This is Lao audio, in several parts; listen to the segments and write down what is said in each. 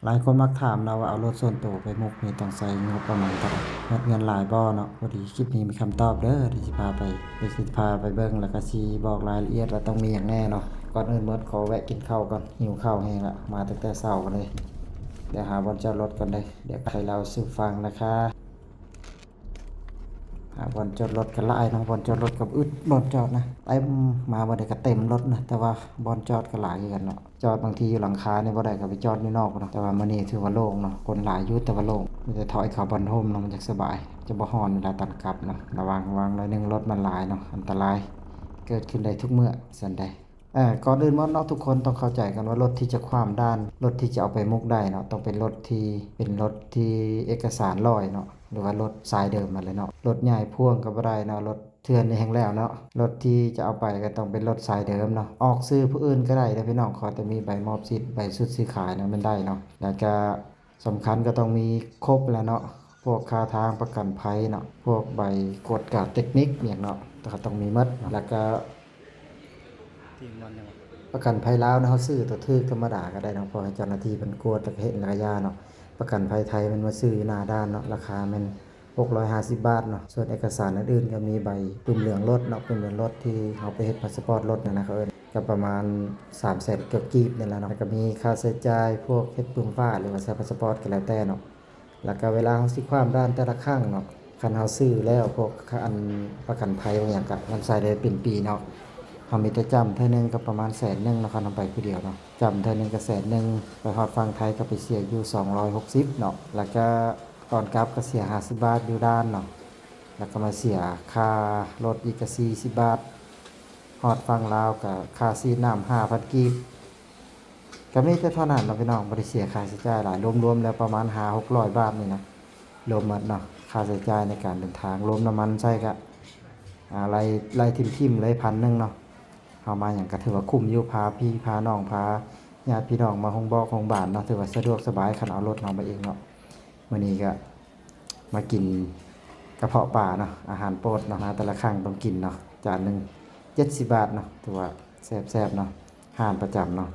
ຫຼາຍຄົນມັກຖາມເນາະວ່າເອົາລົດສ່ວນໂຕໄປມຸກນີ້ຕ້ອງໃຊ້ງົບປະມານເທົ່າໃດ ເໝິດເງິນຫຼາຍບໍ່ເນາະ. ພໍດີຄລິບນີ້ມີຄຳຕອບເດີ ທີ່ຊິພາໄປ ທີ່ຊິພາໄປເບິ່ງ ແລ້ວກໍຊິບອກລາຍລະອຽດວ່າຕ້ອງມີຫຍັງແດ່ເນາະ. ກ່ອນອື່ນໝົດຂໍແວະກິນເຂົ້າກ່ອນ ຫິວເຂົ້າແຮງລະ ມາຕັ້ງແຕ່ເຊົ້າກັນເລີຍ. ດຽວຫາບ່ອນຈອດລົດກ່ອນເດີ ດຽວໄປເລົ່າສູ່ຟັງນະຄະ. ອ່າ ບ່ອນຈອດລົດກໍຫຼາຍເນາະ ບ່ອນຈອດລົດກໍອຶດບ່ອນຈອດນະ ເຕັມ ມາບໍ່ໄດ້ກໍເຕັມລົດນະ ແຕ່ວ່າບ່ອນຈອດກໍຫຼາຍຄືກັນເນາະ. ຈອດບາງທີຢູ່ຫຼັງຄານີ້ບໍ່ໄດ້ກໍໄປຈອດຢູ່ນອກພຸ້ນເນາະ. ແຕ່ວ່າມື້ນີ້ຖືວ່າໂລ່ງເນາະ ຄົນຫຼາຍຢູ່ ແຕ່ວ່າໂລ່ງ ມີແຕ່ຖອຍເຂົ້າບ່ອນໂຮມເນາະ ມັນຈັກສະບາຍ ຈະບໍ່ຮ້ອນເວລາຕອນກັບເນາະ. ລະວັງ ລະວັງໜ້ອຍໜຶ່ງ ລົດມັນຫຼາຍເນາະ ອັນຕະລາຍ ເກີດຂຶ້ນໄດ້ທຸກເມື່ອຊັ້ນໃດ. ເອີ ກ່ອນອື່ນໝົດເນາະ ທຸກຄົນຕ້ອງເຂົ້າໃຈກັນວ່າ ລົດທີ່ຈະຂ້າມດ່ານ ລົດທີ່ຈະເອົາໄປມຸກໄດ້ເນາະ ຕ້ອງເປັນລົດທີ່ ເປັນລົດທີ່ເອກະສານຮ້ອຍເນາະ ຫຼືວ່າລົດສາຍເດີມຫັ້ນແຫຼະເນາະ. ລົດໃຫຍ່ພ່ວງກໍບໍ່ໄດ້ເນາະ ລົດເຖື່ອນນີ້ແຮ່ງແລ້ວເນາະ. ລົດທີ່ຈະເອົາໄປກໍຕ້ອງເປັນລົດສາຍເດີມເນາະ ອອກຊື່ຜູ້ອື່ນກໍໄດ້ເດີພີ່ນ້ອງ ຂໍແຕ່ມີໃບມອບສິດ ໃບຊຸດຊື້ຂາຍນະ ແມ່ນໄດ້ເນາະ. ແລ້ວກະ ສຳຄັນກໍຕ້ອງມີຄົບແຫຼະເນາະ ພວກຄ່າທາງ ປະກັນໄພເນາະ ພວກໃບກວດກາເຕັກນິກຫຍັງເນາະ ກໍຕ້ອງມີໝົດເນາະ. ແລ້ວກໍປະກັນໄພລາວນະ ເຮົາຊື້ຕົວຖືກທຳມະດາກໍໄດ້ເນາະ ເພາະໃຫ້ເຈົ້າໜ້າທີ່ເພິ່ນກວດ ແລ້ວກໍເຮັດ ແລ້ວກໍຢ່າເນາະ. ປະກັນໄພໄທແມ່ນມາຊື້ຢູ່ໜ້າດ່ານເນາະ ລາຄາແມ່ນຫົກຮ້ອຍຫ້າສິບບາດເນາະ. ສ່ວນເອກະສານອື່ນໆ ກໍມີໃບປຶ້ມເຫຼືອງລົດເນາະ ປຶ້ມເຫຼືອງລົດທີ່ເຮົາໄປເຮັດພາສະປອດລົດນະ ນະ ເຂົາເອີ້ນ ກໍປະມານສາມແສນເກືອບກີບນີ້ແຫຼະເນາະ. ແລ້ວກໍມີຄ່າໃຊ້ຈ່າຍພວກເຮັດປຶ້ມຝາ ຫຼືວ່າໃຊ້ພາສະປອດກໍແລ້ວແຕ່ເນາະ. ແລ້ວກໍເວລາເຮົາຊິຂ້າມດ່ານແຕ່ລະຄັ້ງເນາະ ຄັນເຮົາຊື້ແລ້ວພວກ ອັນ ປະກັນໄພບາງຢ່າງ ກໍມັນໃຊ້ໄດ້ເປັນປີເນາະ. ເຮົາມີແຕ່ຈ້ຳເທື່ອໜຶ່ງກໍປະມານແສນໜຶ່ງເນາະ ຄັນເຮົາໄປຜູ້ດຽວເນາະ ຈ້ຳເທື່ອໜຶ່ງກໍແສນໜຶ່ງ ໄປຮອດຝັ່ງໄທກໍໄປເສຍຢູ່ສອງຮ້ອຍຫົກສິບເນາະ. ແລ້ວກໍຕອນກັບກໍເສຍຫ້າສິບບາດຢູ່ດ່ານເນາະ ແລ້ວກໍມາເສຍຄ່າລົດອີກກໍສີ່ສິບບາດ ຮອດຝັ່ງລາວກໍຄ່າສີດນ້ຳຫ້າພັນກີບ. ກໍມີແຕ່ເທົ່ານັ້ນເນາະພີ່ນ້ອງ ບໍ່ໄດ້ເສຍຄ່າໃຊ້ຈ່າຍຫຼາຍ ລວມໆແລ້ວປະມານຫ້າຫົກຮ້ອຍບາດນີ້ນະ ລວມໝົດເນາະ ຄ່າໃຊ້ຈ່າຍໃນການເດີນທາງ ລວມນ້ຳມັນໃສ່ກະ ອ່າ ໄລ່ ໄລ່ຖິ້ມໆເລີຍພັນໜຶ່ງເນາະ. ເຮົາມາຫຍັງກໍຖືວ່າຄຸ້ມຢູ່ ພາພີ່ພານ້ອງ ພາຍາດພີ່ນ້ອງມາໂຮງບອກໂຮງບານເນາະ ຖືວ່າສະດວກສະບາຍ ຄັນເອົາລົດເຮົາມາເອງເນາະ. ມື້ນີ້ກໍມາກິນກະເພາະປາເນາະ ອາຫານໂປດເນາະ ມາແຕ່ລະຄັ້ງຕ້ອງກິນເນາະ ຈານໜຶ່ງເຈັດສິບບາດເນາະ ຖືວ່າແຊບໆເນາະ ຮ້ານປະຈຳເນາະ.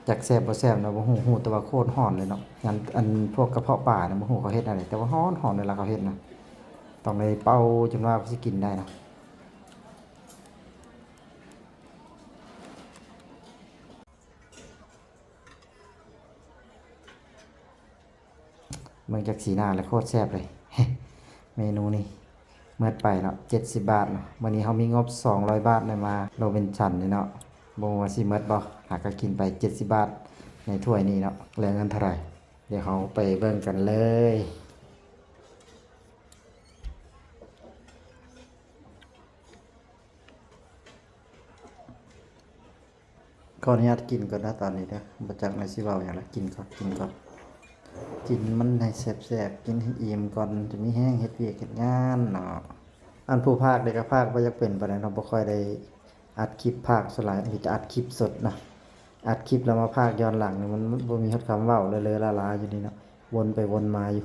ຈັກແຊບບໍ່ແຊບເນາະ ບໍ່ຮູ້ ຮູ້ແຕ່ວ່າໂຄດຮ້ອນເລີຍເນາະ. ອັນ ອັນພວກກະເພາະປານະ ບໍ່ຮູ້ເຂົາເຮັດແນວໃດ ແຕ່ວ່າຮ້ອນ ຮ້ອນເວລາເຂົາເຮັດນະ ຕ້ອງໄດ້ເປົ່າຈົນວ່າຊິກິນໄດ້ເນາະ. ເບິ່ງຈາກສີໜ້າແລ້ວໂຄດແຊບເລີຍ ເມນູນີ້. ໝົດໄປເນາະ ເຈັດສິບບາດເນາະ. ມື້ນີ້ເຮົາມີງົບສອງຮ້ອຍບາດ ໄດ້ມາໂຣບິນສັນນີ້ເນາະ ບໍ່ຮູ້ວ່າຊິໝົດບໍ່ ຫາກໍກິນໄປເຈັດສິບບາດໃນຖ້ວຍນີ້ເນາະ. ເຫຼືອເງິນເທົ່າໃດ ດຽວເຮົາໄປເບິ່ງກັນເລີຍ. ຂໍອະນຸຍາດກິນກ່ອນເດີຕອນນີ້ເດີ ບໍ່ຈັກແນວຊິເວົ້າຫຍັງລະ ກິນກ່ອນ ກິນກ່ອນ ກິນມັນໃຫ້ແຊບໆ ກິນໃຫ້ອີ່ມກ່ອນ ຈະມີແຮງເຮັດວຽກເຮັດງານເນາະ. ອັນຜູ້ພາກເດກໍພາກບໍ່ຢາກເປັນປານໃດເນາະ ບໍ່ຄ່ອຍໄດ້ອັດຄລິບພາກ ສ່ວນຫຼາຍມີແຕ່ອັດຄລິບສົດເນາະ. ອັດຄລິບແລ້ວມາພາກຍ້ອນຫຼັງນີ້ ມັນ ມັນບໍ່ມີຮອດຄຳເວົ້າ ເລີໆລາໆຢູ່ນີ້ເນາະ ວົນໄປວົນມາຢູ່.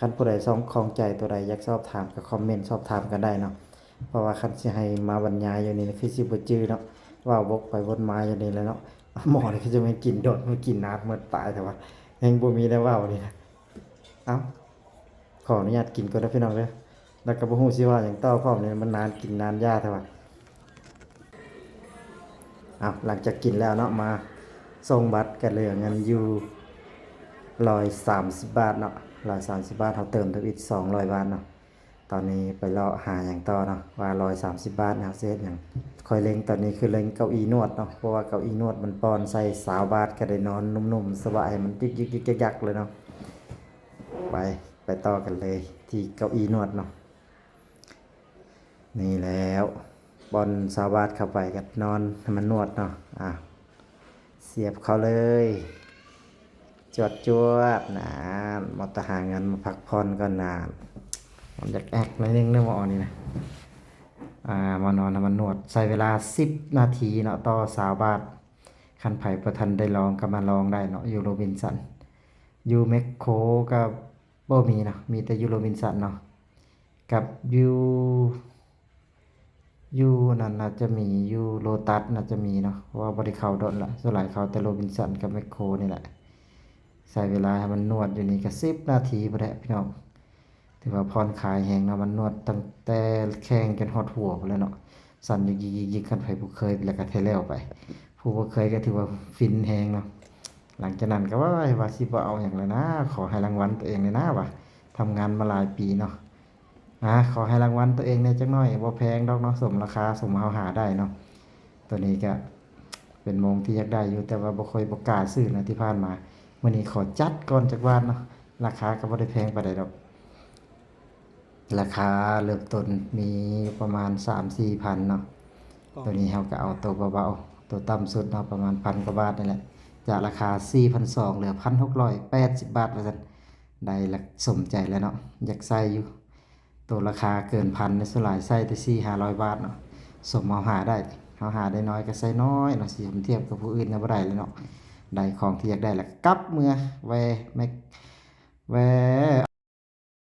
ຄັນຜູ້ໃດຊ່ອງຂ້ອງໃຈຕົວໃດ ຢາກສອບຖາມກໍຄອມເມັນສອບຖາມກັນໄດ້ເນາະ ເພາະວ່າຄັນຊິໃຫ້ມາບັນຍາຍຢູ່ນີ້ ຄືຊິບໍ່ຈື່ເນາະ ເວົ້າວົກໄປວົນມາຢູ່ນີ້ແຫຼະເນາະ. ໝໍນີ້ຄືຈະແມ່ນກິນດົນ ມັນກິນນານໝົດຕາຍແທ້ວ່າ ແຮງບໍ່ມີແນວເວົ້ານີ້ນະ. ເອົ້າ ຂໍອະນຸຍາດກິນກ່ອນເດີພີ່ນ້ອງເດີ ແລ້ວກໍບໍ່ຮູ້ຊິເວົ້າຫຍັງຕໍ່ພ້ອມນີ້ ມັນນານກິນນານຢາແທ້ວ່າ. ເອົາ ຫຼັງຈາກກິນແລ້ວເນາະ ມາສົ່ງບັດ ກໍເຫຼືອເງິນຢູ່ຮ້ອຍສາມສິບບາດເນາະ ຮ້ອຍສາມສິບບາດ ເຮົາເຕີມທຳອິດສອງຮ້ອຍບາດເນາະ. ຕອນນີ້ໄປເລາະຫາຫຍັງຕໍ່ເນາະ ວ່າຮ້ອຍສາມສິບບາດເຮົາຊິເຮັດຫຍັງ. ຂ້ອຍເລັງຕອນນີ້ຄືເລັງເກົ້າອີ່ນວດເນາະ ເພາະວ່າເກົ້າອີ່ນວດມັນປ່ອນໃສ່ຊາວບາດ ກໍໄດ້ນອນນຸ່ມໆສະບາຍ ໃຫ້ມັນຍຶກໆຍັກໆເລີຍເນາະ. ໄປ ໄປຕໍ່ກັນເລີຍທີ່ເກົ້າອີ່ນວດເນາະ. ນີ້ແລ້ວ ບ່ອນຊາວບາດເຂົ້າໄປກໍນອນໃຫ້ມັນນວດເນາະ. ອ່າ ສຽບເຂົ້າເລີຍ ຈວດໆ ນານ ໝໍຕາຫາເງິນມາພັກຜ່ອນກ່ອນນານ. ມັນຢາກແອກໜ້ອຍໜຶ່ງເນາະ ໝໍນີ້ນະ. ອ່າ ມານອນໃຫ້ມັນນວດ ໃຊ້ເວລາສິບນາທີເນາະ ຕໍ່ຊາວບາດ. ຄັນໃຜບໍ່ທັນໄດ້ລອງກໍມາລອງໄດ້ເນາະ ຢູ່ໂຣບິນສັນ. ຢູ່ແມັກໂຄກໍບໍ່ມີເນາະ ມີແຕ່ຢູ່ໂຣບິນສັນເນາະ ກັບຢູ່ ຢູ່ອັນນັ້ນໜ້າຈະມີ ຢູ່ໂລຕັສໜ້າຈະມີເນາະ ເພາະວ່າບໍ່ໄດ້ເຂົ້າດົນລະ ສ່ວນຫຼາຍເຂົ້າແຕ່ໂຣບິນສັນກັບແມັກໂຄນີ້ແຫຼະ. ໃຊ້ເວລາໃຫ້ມັນນວດຢູ່ນີ້ກໍສິບນາທີພຸ້ນແຫຼະພີ່ນ້ອງ. ຖືວ່າຜ່ອນຄາຍແຮງເນາະ, ມັນນວດຕັ້ງແຕ່ແຂ້ງຈົນຮອດຫົວພຸ້ນແຫຼະເນາະ, ສັ່ນຢິກໆໆໆ. ຄັນໃຜບໍ່ເຄີຍແລ້ວກໍແທ້ແລ້ວໄປ, ຜູ້ບໍ່ເຄີຍກໍຖືວ່າຟິນແຮງເນາະ. ຫຼັງຈາກນັ້ນກໍວ່າ ວ່າຊິບໍ່ເອົາຫຍັງແລ້ວນາ, ຂໍໃຫ້ລາງວັນຕົວເອງແດ່ນາວ່າ, ທຳງານມາຫຼາຍປີເນາະ. ອາ ຂໍໃຫ້ລາງວັນຕົວເອງແດ່ຈັກໜ້ອຍ, ບໍ່ແພງດອກເນາະ, ສົມລາຄາ ສົມເຮົາຫາໄດ້ເນາະ. ຕົວນີ້ກະເປັນໂມງທີ່ຢາກໄດ້ຢູ່, ແຕ່ວ່າບໍ່ຄ່ອຍ ບໍ່ກ້າຊື້ນະທີ່ຜ່ານມາ. ມື້ນີ້ຂໍຈັດກ່ອນຈັກບາດເນາະ, ລາຄາກໍບໍ່ໄດ້ແພງປານໃດດອກ. ລາຄາເລີ່ມຕົ້ນມີຢູ່ປະມານສາມສີ່ພັນເນາະ. ຕົວນີ້ເຮົາກໍເອົາໂຕເບົາໆ, ໂຕຕ່ຳສຸດເນາະ, ປະມານພັນກວ່າບາດນີ້ແຫຼະ, ຈາກລາຄາສີ່ພັນສອງ ເຫຼືອພັນຫົກຮ້ອຍແປດສິບບາດວ່າຊັ້ນ. ໄດ້ລະສົມໃຈແລ້ວເນາະ, ຢາກໃຊ້ຢູ່. ໂຕລາຄາເກີນພັນນີ້ ສ່ວນຫຼາຍໃຊ້ແຕ່ສີ່ຫ້າຮ້ອຍບາດເນາະ. ສົມເຮົາຫາໄດ້, ເຮົາຫາໄດ້ນ້ອຍກໍໃຊ້ນ້ອຍເນາະ, ຊິທຽບກັບຜູ້ອື່ນນະບໍ່ໄດ້ແລ້ວເນາະ. ໄດ້ຂອງທີ່ຢາກໄດ້ແລ້ວກັບເມືອ ແວ່ແມັກ ແວ່